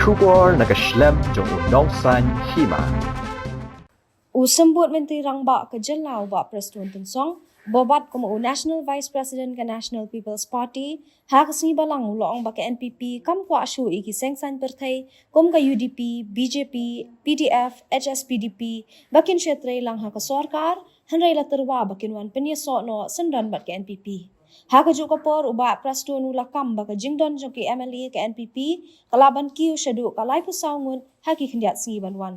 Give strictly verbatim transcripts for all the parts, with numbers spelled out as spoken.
Khubor na ka shlem jong u Nongsaiñ Hima. U Symbud Myntri Rangbah ka jylla u Bah Prestone Tynsong, uba bat kum u National Vice President ka National People's Party, ha ka sngi Balang u la ong ba ka N P P kam kwah shuh ïa ki seng saiñ pyrthei kum ka U D P, B J P, P D F, H S P D P ba kin shu trei lang ha ka sorkar, hynrei la tyrwa ba kin wan pynïasoh noh syndon bad ka N P P. Ha kajuh ka por u Bah Prestone u la kam ba ka jingdon jong ki M L A ka N P P ka la ban kiew shaduh ka laiphew saw ngut ha ki khyndiat sngi ban wan.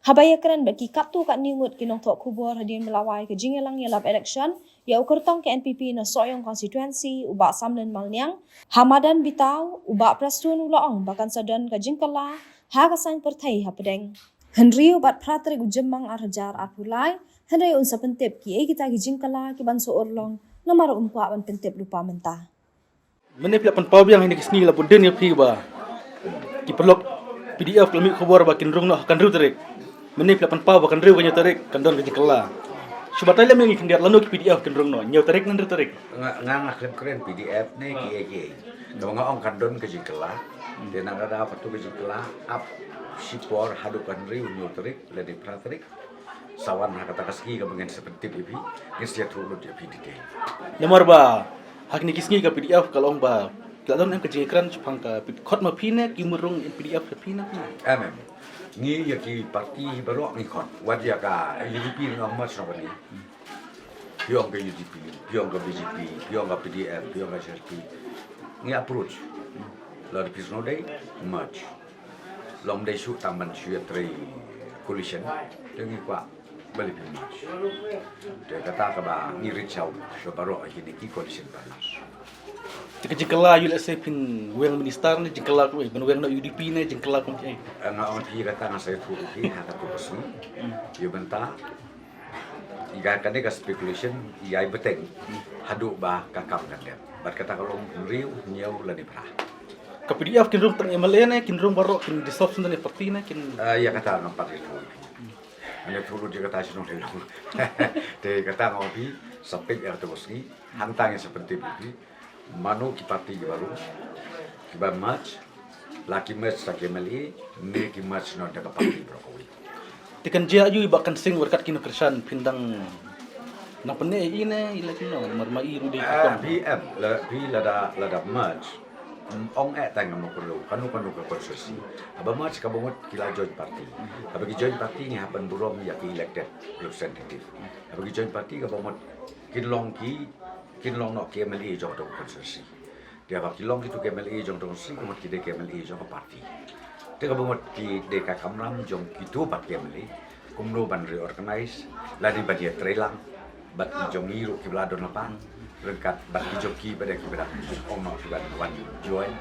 Haba ïakren bad ki katto katne ngut ki nongthoh khubor hadien ba la wai ka jingïalang ïalap election ïa u kyrtong ka N P P na Sohiong Constituency u Bah Samlin Malniang, ha madan Bitaw u Bah Prestone u la ong ba kan sa don ka jingkylla ha ka saiñ pyrthei hapdeng hynriew bad phra tarik u Jymmang ar hajar arphew lai, hynrei un sa pyntip kiei kita ki jingkylla ki ban sa urlong namar um kwah ban pyntip lypa mynta. Mynne phi la pynpaw biang ha kine ki sngi la bud dien ïa phi ba ki paralok P D F ki la mih khubor ba kin rung noh ha ka hynriew tarik. Mynne phi la pynpaw ba ka hynriew ka hynñiew tarik kan don ka jingkylla. Shu batai lem ïa ngi khyndiat lano ki P D F kin rung noh, hynñiew tarik ne hynriew tarik? Nga nga nga khlem kren P D F ne kiei kiei. Kaba nga ong kan don ka jingkylla. Te nang da da patu ka jingkylla ap shipor haduh ka hynriew hynñiew tarik lane phra tarik. Sa wan ha kata ka sngi kaba ngin sa pyntip ïa phi, ngin sa ïathuh lut ïa phi detail. Namar ba ha kine ki sngi ka P D F ka la ong ba ka la don em ka jingïakren shaphang ka P-, khot ma phi ne ki mut rung P D F ka phi ne phi. Em em. Ngi ïa ki party baroh ngi khot. Wat ïa ka U D P ngi ong merge noh bad ngi. Phi ong ka U D P, phi ong ka B J P, phi ong ka P D F, phi ong ka H S P. Ngi approach. Lada phi sngewdei merge. Lada ym dei shuh tang ban shu ïatrei coalition, te ngi kwah ba leh phi merge. Te kata kaba ngi reach out sha baroh kine ki coalition partners. Te ka jingkylla, ïoh lehse phin weng minister ne jingkylla kumne, ban weng na U D P ne jingkylla kumne. Eh, nga ong phi kata nga sa ïathuh ïa phi ha katu ka sngi. Ïa mynta ïa kane ka speculation ïa bteng haduh ba ka kam kan dep. Bad kata ka long hynriew, hynñiew lane phra. Ka P D F kin rung tang M L A ne, kin rung baroh, kin dissolve shuh ne party ne, kin. Eh, ïa kata ngam pat ïathuh. Ngam ïathuh lut ïa kata shnong te long. Te kata nga ong phi sa peit ïa katu ka sngi. Hangta ngin sa pyntip ïa phi. Mano ki party kiba rung, kiba merge, la ki merge sa ki M L A, ne ki merge noh da ka party baroh kawei. Te kan jia aïu ba kan sing bad kat ki nongkyrshan phin dang nang pynneh ïa i ne i la ki nong mar ma i ruh dei ki Ah, kong. P M, la, phi lada, lada merge. Mm, ong eh tang mo kano, kano kano ka constituency. Haba merge kaba mut ki la join party. Haba ki join party ngi hap ban burom ïa ki elected representative. Haba ki join party kaba mut kin long ki kin long noh ki M L A jong ka constituency. Te haba ki long kitu ki M L A jong ka constituency, kumno ki dei ki M L A jong ka party. Te kaba mut ki dei ka kamram jong kitu pat ki M L A, kumno ban reorganize, lane ban ïatreilang bad ki jong ngi ruh kiba la don lypa, ryngkat bad ki jong ki ba dei kiba dang ong noh ki ban wan join,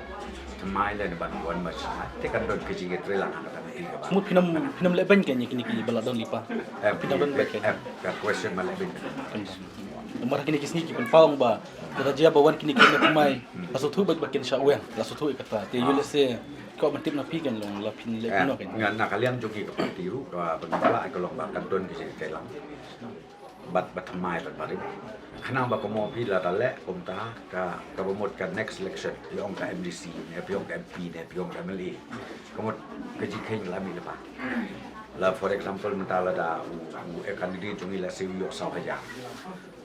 thymmai lane ban wan merge, te kan don ka jingïatreilang ha kata ka party kaba. Mut phin ym, phin ym leh beiñ kein ïa kine kiba la don lypa. Eh, phin ym leh beiñ kein. Eh, ka question ma leh beiñ. Namar kine ki sngi ki pynpaw ba lada jia ba wan kine ki na thymmai, la sngewthuh bad ba kin shah weng, la sngewthuh ïa kata. Te ïoh lehse kwah ban tip na phi kein long la phin leh Eh, kumno kein. Nga na ka liang jong ki ka party ruh kaba ngi kwah ka long ba kan don ki jingïatreilang bad ba thymmai bad barim. Khnang ba kumno phi lada leh kumta ka, kaba mut ka next election, phi ong ka M D C ne, phi ong ka M P ne, phi ong ka M L A. Ka mut ka jingkheiñ la mih lypa. La for example mynta lada u, u eh candidate jong ngi lehse u ïoh saw hajar.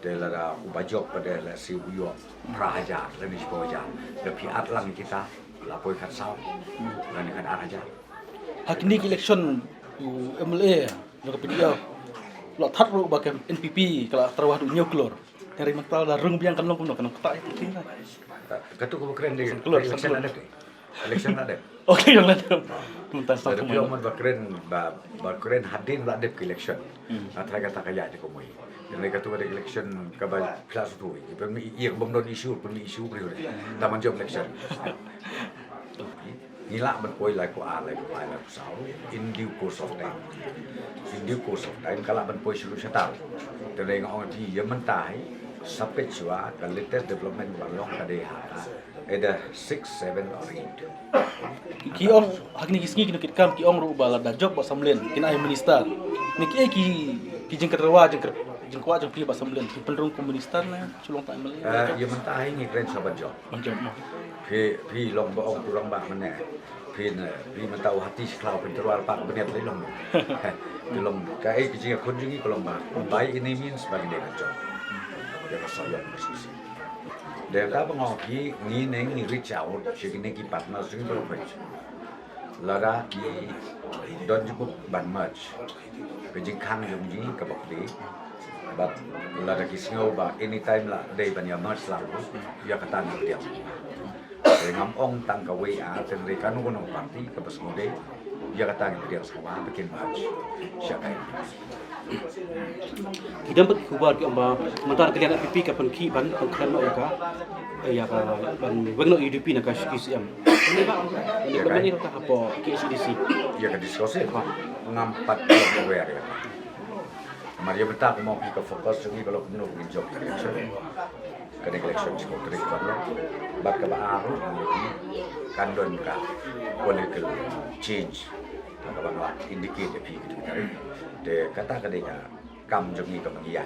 Te lada u Bah Job pat lehse u ïoh phra hajar lane shiphew hajar. Lada phi add lang kita la poi khatsaw lane khatar hajar. Ha kine ki election u M L A jong ka P D F la thad ruh ba ka N P P ka la tyrwa haduh hynñiew klur. Hynrei mynta la rung biang kan long kumno, kan long kata ïa ka. Katu ka ba kren dei. San klur, san election klur. Ada dei. Election ada dei. Okay, yang lain. Mynta sa. Lada phi ong ba kren ba, ba kren hadien la dep ka election. Hmm. Nga tharai kata ka ïa te kumno. Hynrei katu ka dei election kaba phi la sngewthuh. Pynmih ïa ka bym don issue, pynmih issue briew. Taman jop election. Ngi lah ban poi laiphew ar, laiphew phra, laiphew saw, in due course of time. In due course of time, ka lah ban poi sha lut sha taw. Te dei nga ong ïa phi ïa mynta hi, sa peit shuwa ka latest development ba long ka dei ha ka, either six, seven or eight. Ki ong ha kine ki sngi ki nongkitkam ki ong ruh ba lada Job Bah Samlin kin ai minister, ne kiei ki, ki jingkyrwa, jingkyr-, jingkwah jong phi Bah Samlin, kin pynrung kum minister ne shu long tang M L A? Eh, ïa mynta hi ngi kren sha Bah Job. Bah Job mo. Phi, phi long ba ong, phi long ba mane. Phi ne, phi mynta u hati shi khlaw phin tyrwa paw bniat lei long. Phi long, kaei ka jingïakhun jong ngi ka long ba by any means ba ngin ïa ka jong, ïa ka sohïong ka shisha. Te kaba nga ong ïa phi, ngi ne ngi reach out sha kine ki partners jong ngi baroh phi. Lada ki don jingkup ban merge, ka jingkhang jong ngi kaba khublei. Bad lada ki sngew ba anytime la dei ban ïa merge la ruh, ïa kata ngi pdiang. Te ngam ong tang kawei, ah, tang re kano kano party kaba sngewdei, ïa kata ngi pdiang sngewbha ba kin merge. Sha kai. Ki don pat ki khubor ki ong ba mynta ka liang N P P ka pynkhih ban pynkhlem noh ïa ka, ïa ka ban weng noh U D P na ka shuki C M. Ïa ka, ïa ka hapoh K H A D C. Ïa ka discussion. Ha. Ngam pat aware ïa ka. Namar ïa mynta kumno phi ka focus jong ngi ka long kumno ngin jop election. Kane ka election shi tarik ban long. Bad kaba ar ruh ngi kan don ka political change. Kaba nga la indicate ïa phi ka tarik. Te kata ka dei ka kam jong ngi kaba ngi ïa.